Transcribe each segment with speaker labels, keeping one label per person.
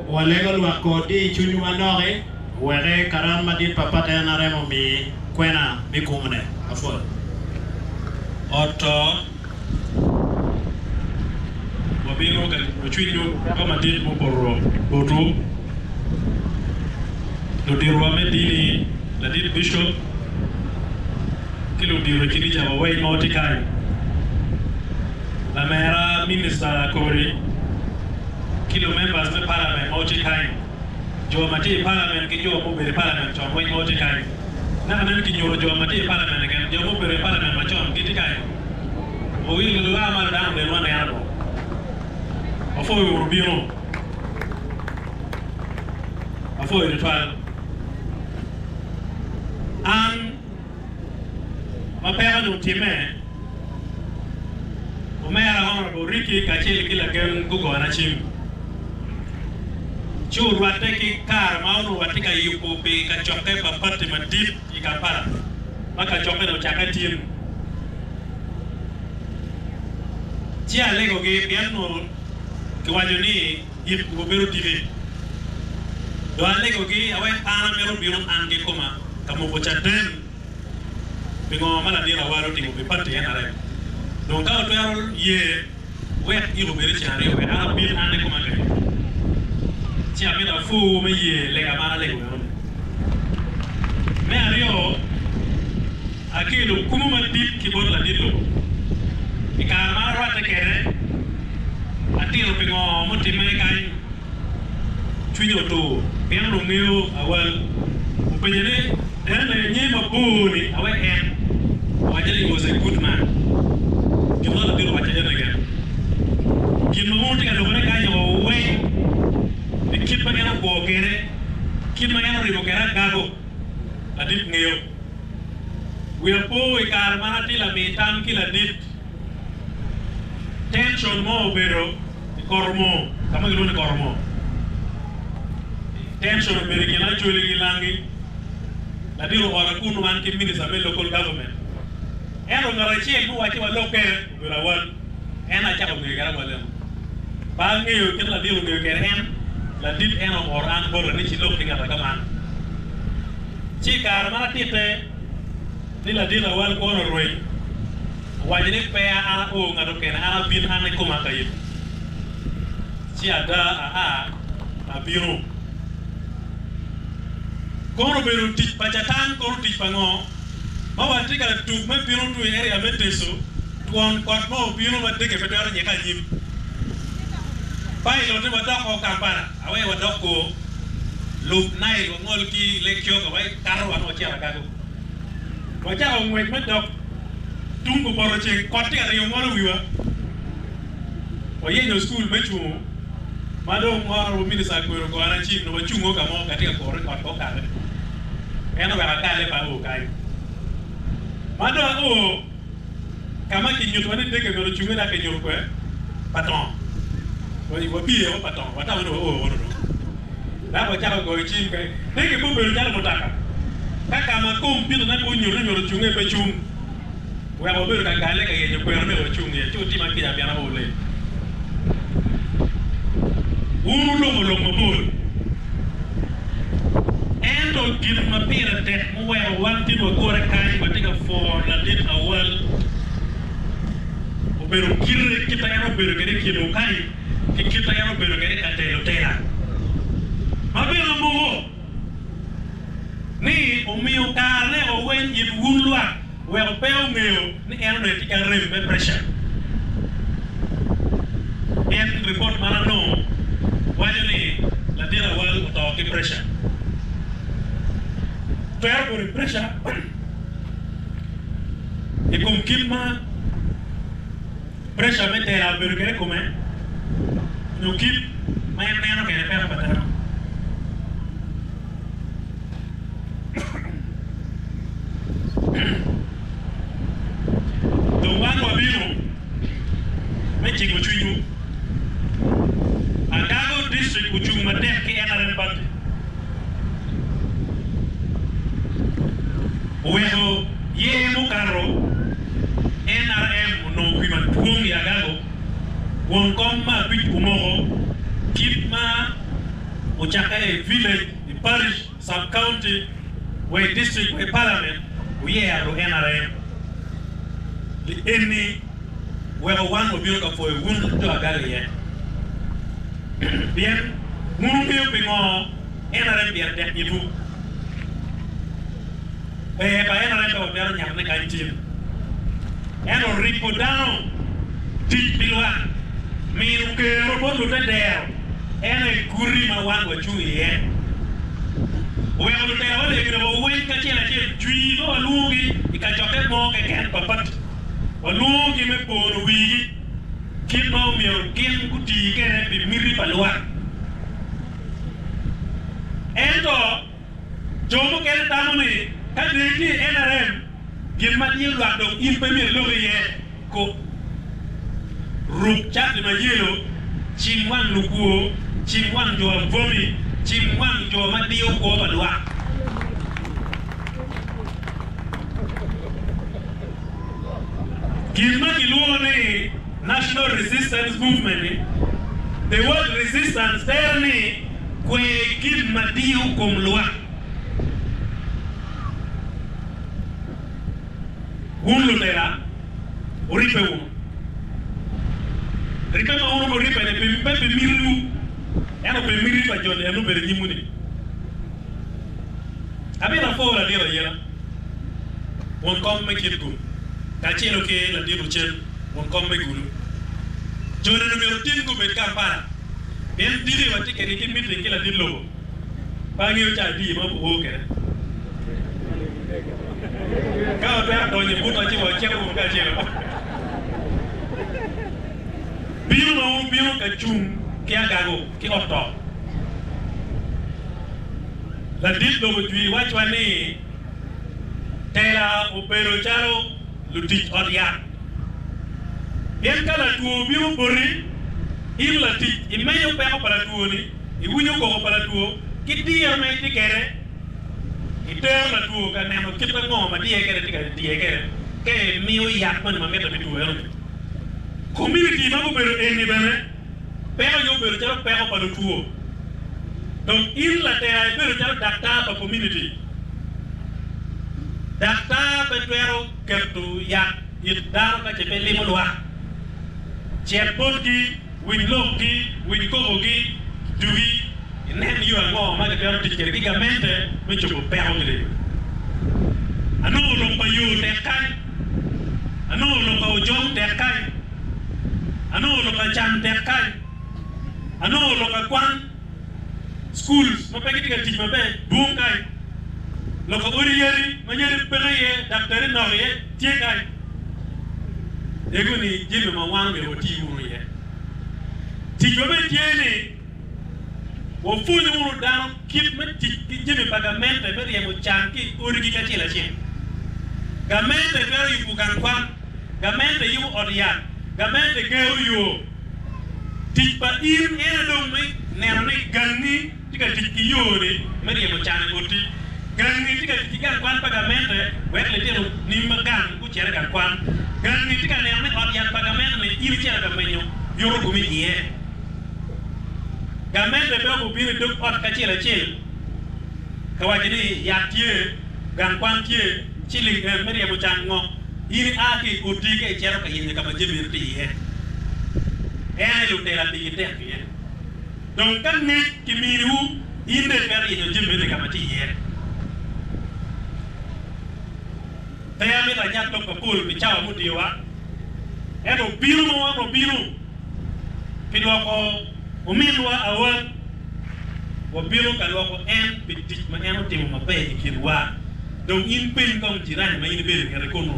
Speaker 1: Walego lwak kodi i cwinywu manok-ki, wek karan madit pa Pate NRM omi kwena me kumone. Apwoyo.
Speaker 2: Oto, wabino ka jingo cwinywu ka madit mupoto botwu. Luditowa me dini, ladit bicop, ki ludito i kinica wa weng ma watye kany, lamera minista Kori ki lumembers me parliament ma wutye kany, jo ma tye i parliament ki jo ma obedo i parliament con weng ma wutye kany. Naka nen kinyuto jo ma tye i parliament keken, jo ma obedo i parliament macon gitye kany. Owil laa malo dano onenwu anena bo. Wapwoyo wunu bino. Apwoyo tutwal. An ma peko-ni otimme, omera Honourable Ricky kacel ki lagen gugona cim ci orwatte ki kare ma onongo watye ka yubo pi kacokke pa pati madit i Kampala ma kacokke-ni ocakke tin. Ci alegogi pien onongo kiwaco ni yik obedo diki. Dong alegogi awek an amito bino an kikoma ka moko caden pi ngo ma ladit awal otimo pi pati NRM. Dong ka wutwero ye wek yik obed i ceng aryo wek an abin an kikoma kany, ci amito apwowu me ye lega ma an alego enoni. Me aryo, akelo kumo madit ki bot ladit lobo. I kare ma arwatte kwede, atito pi ngo mutimme kany. Cwinye otur pien onongo ngeyo awal. Openye ni, En aye nyer mabor-ni awek en? Owacce ni, He was a good man. Gin ma ladit owacce ene keken. Gin ma wun wutye ka lokone kany o weng pi kit ma en okwo kwede, kit ma en oribo kwede agago, ladit ngeyo. Wiya po i kare ma atye lami tam ki ladit, tension mo obedo i Koromo, ka ma kilwongo ni Koromo. Tension obedo i kin Acholi ki Langi. Ladit oora kunnu an ki minista me local government. Ento ngat acel muwacci walok kwede obedo awal. En acako ngeyo kwede awal eno. Pe angeyo kit ladit ongeyo kwede en, ladit en ooro an bota ni cilok ki ngata ka man. Ci i kare ma atitte ni ladit awal kwone orweny, owaco ni peya an ao ngat okene an abin an kikoma ka yiko. Ci ada aa abino. Kono obedo tic pa catan kono tic pa ngo ma watye ka tuk me bino tung i area me Teso twon kot mo obino ma dege pe twero nyeke anyim. Pilot ni wadok o Kampala awe wadok ko lub Nile wangol ki Lake Kyoga wa ikato wa nongo wacito Agago. Wacako ngwec me dok tung gupoto ceng kot tye ka ringo ngolo wiwa. Wayenyo cukul me cungo ma dong Honourable Minister Akwero ogona cim nongo wacungo ka mo ka tye ka kuro ni kot pe okate. En oweko akale pe ao kany. Ma dong ao ka ma kinyutowa ni dege myero ocunge dok kinyuto kwe pa tongo. Wapye woko pa tongo watamo ni wao kono dong. Dok wacako goyo cim kany. Dege pe obedo calo mutoka ka ka ma kompiutane pe onyuto ni myero ocunge pe cung. Wek wabedo ka galle ka yenyo kwena myero wacung iye, ci wutima kica pien aol leng. Wun wuloko lok mapol, ento gin ma pire tek muweko wan tin wagure kany watye ka pworo ladit awal obedo kite, kit ma en obedo kwede i kinwu kany ki kit ma en obedo kwede ka telo tela ma bene omoko ni omiyo karene oweny it wun lwak. Weko pe ongeyo ni en onongo etye ki arem me pressure. Pien ripot ma anongo waco ni latin awal oto ki pressure. Twero bedo pressure i kom kit ma pressure me tela obedo kwede i kome nyo kit ma en neno kwede peko pa dano. Dong wan wabino me jingo cwinywu. Agago District ocung matek ki NRM Party oweko yer mukato NRM onongo kwi madwong i Agago, won kom ma abic omoko kit ma. Ocakke i village, i parish, sub county, wa i district wa i parliament wuyero lu NRM. Li eni weko wan wabino ka pwoyo wun jo Agaga iye. Pien wun wungeyo pingo NRM pire tek itwu. Ber pa NRM pe watwero nyakone kany tin. Ento ripo dano, tic pi lwak, mino kero bot lutedero en aye guti ma wan wacung iye. Oweko lutela wa legi dok waweny kacel acel jwi ma walwongogi i kacokke mo keken pa pati. Walwongogi me pono wigi kit ma omyero gin guti kwede pi miti pa lwak. Ento jo mukene tamo ni ka dong itye i NRM, gin ma diyo lwak dong in pe myero ilok iye. Ko ruk cati ma yelo, cim wang lukwo, cim wang jo abwomi, cim wang jo ma diyo kwo pa lwak. Gin ma kilwongo ni National Resistance Movement-ni, the word resistance tere ni kwer gin ma diyo kom lwak. Wun lutela, wuribbe wunu. Ribbe ma wun wuribbe-ni pe pi mitiwu, ento pi miti pa jo-ni en obedo i nyimwu-ni. Amito apwo ladit ayela, won kom me Kitgum, kacelo ki ladit Ocen, won kom me Gulu. Jo-ni myero tin gubed Kampala, pien diki watye kwede ki miting ki ladit lobo. Pe angeyo ca adi ma guo kwede. Ka watwero donyo i butwa ci wacito wunu kacel. Bino ma wubino ka cung ki agago ki ot to. Ladit lobo jwi wacwa ni tela obedo calo lutic ot yat. Pien ka latwo obino boti, in latic imenyo peko pa latwo-ni, iwinyo koko pa latwo ki diro ma itye kwede, itero latwo ka neno kit ango ma diye kwede tye ka diye kwede, ka imiyo yat moni ma mitte pi two enoni. Komuniti ma gubedo eni bene pekogi obedo calo peko pa lutwo. Dong in latela ibedo calo daktar pa komuniti. Daktar pe twero keto yat it dano ka ce pe limo lwak. Cet botgi, winy lokgi, winy kokogi, dugi, inen yo ango ma gitwero tic kwede ki gamente me cobo pekogi. Anongo lok pa yo tek kany. Anongo lok pa ojong tek kany. Anongo lok pa can tek kany. Anongo lok pa kwan, schools, ma pe gitye ka tic maber dwong kany. Lok pa odi yadi ma yadi peke iye, daktari nok iye tye kany. Ego ni jami ma wan omyero wati wunu iye. Ticwa bene tye ni wapwony wunu dano kit me tic ki jami pa gamente me ryemo can ki i odigi kacel acel. Gamente twero yubo gang kwan, gamente yubo ot yat, gamente gero yo. Tic pa in en aye dong me neno ni gangi tye ka tic ki yo-ni me ryemo can i oti. Gangi tye ka tic ki gang kwan pa gamente wek litino ni ma gang gucit i gang kwan. Gangi tye ka neno ni ot yat pa gamente ni in icito ka menyo yuto komi iye. Gamente pe obino i dog ot kacel acel ka waco ni yat tye, gang kwan tye, ciling en me ryemo can ngo. In ia ki i oti ka icito ka yenyo ka ma jami eno tye iye. En aye lutela pigi tek iye. Dong ka ngec kiminiwu, in dong itwero yenyo jami meno i ka ma tye iye. Pe amito anyat lok mapol pi cawa mudiyowa, ento bino ma wan wabino pi lwoko ominwa Awal, wabino ka lwoko en pi tic ma en otimo maber i kinwa. Dong in peny kong jirani ma in ibedo i ngete kunnu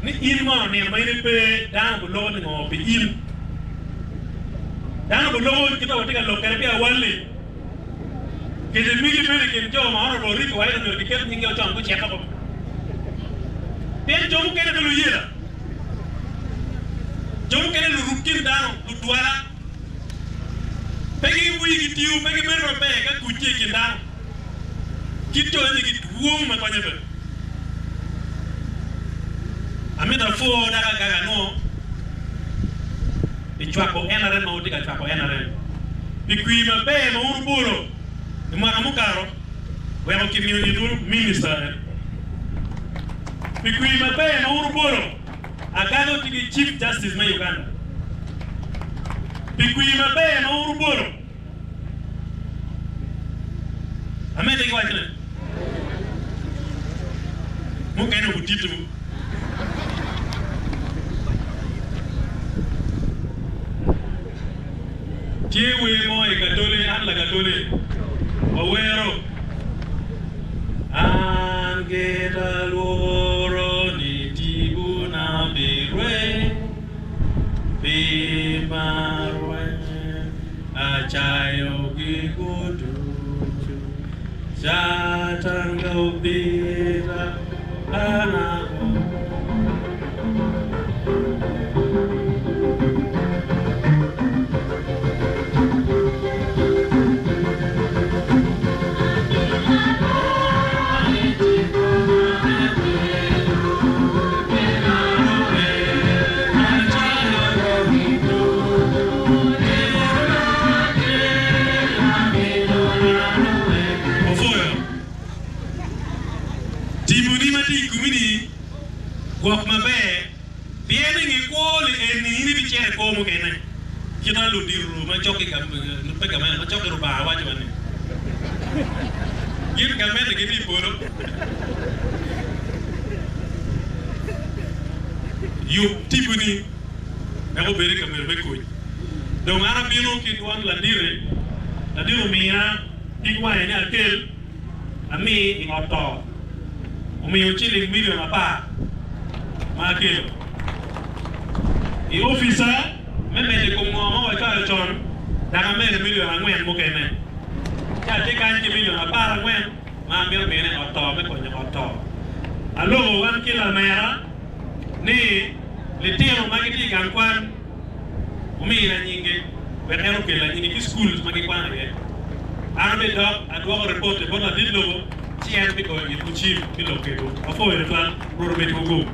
Speaker 2: ni, 'In mono nino ma in ipe, dano guloko ni ngo pi in? Dano guloko kit ma watye ka lok kwede pi awal-li. Kece migi bedo i kin jo ma Honourable Rick Waino myero giket nyinggi ocon gucit oko. Pien jo mukene pe luyela, jo mukene luruk kin dano, ludwala, pe wigi tiyo, pe gibedo maber ka kuc tye i kin dano. Kit jo eni gidwong ma konye pe. Amito apwo dako agaga anongo pi cwako NRM ma wutye ka cwako NRM pi kwir maber ma wun wubolo. I mwaka mukato, weko kimiyo itwu minista eni. Pi kwir maber ma wun wubolo, Agalo tye ki Chief Justice me Uganda. Pi kwir maber ma wun wubolo, amedde ki wacone, mukene obutitowu. Tye wer mo i Katoli, an Lakatoli, wawero, An gita lworo ni tibuna birweny pi mar weny acayogi guducu, Catan ka obita an ago. Opwoyo timoni ma tye i komi-ni. Gwok maber, pien i nge kwo li eni in ibicito i kwo mukene. Kit ma ludito ma cok ki pe gamente, ma cok ki Rubanga waco wa ni, gin gamente gitye i polo. Yub tiponi wek obed i kabedo me kuc. Dong an abino ki dwon laditi, ladit omina pig wange ni akel. Ami i ot to omiyo ciling milion apar ma akelo i opica me medo i kom ngo ma wacwalo con dok amedo milion angwen mukene. Ci atye kany ki milion aparangwen ma amito mine i ot to me konyo ot to. Aloko wan ki lamera ni litino ma gitye i gang kwan omina nyinge wek en okella nyinge ki schools ma gikwano iye. An abidok adwoko ripot-ti bot ladit lobo ci en bigoyo itwu cim me lok kedwu. Apwoyo tutwal. Rwot omed wu gum.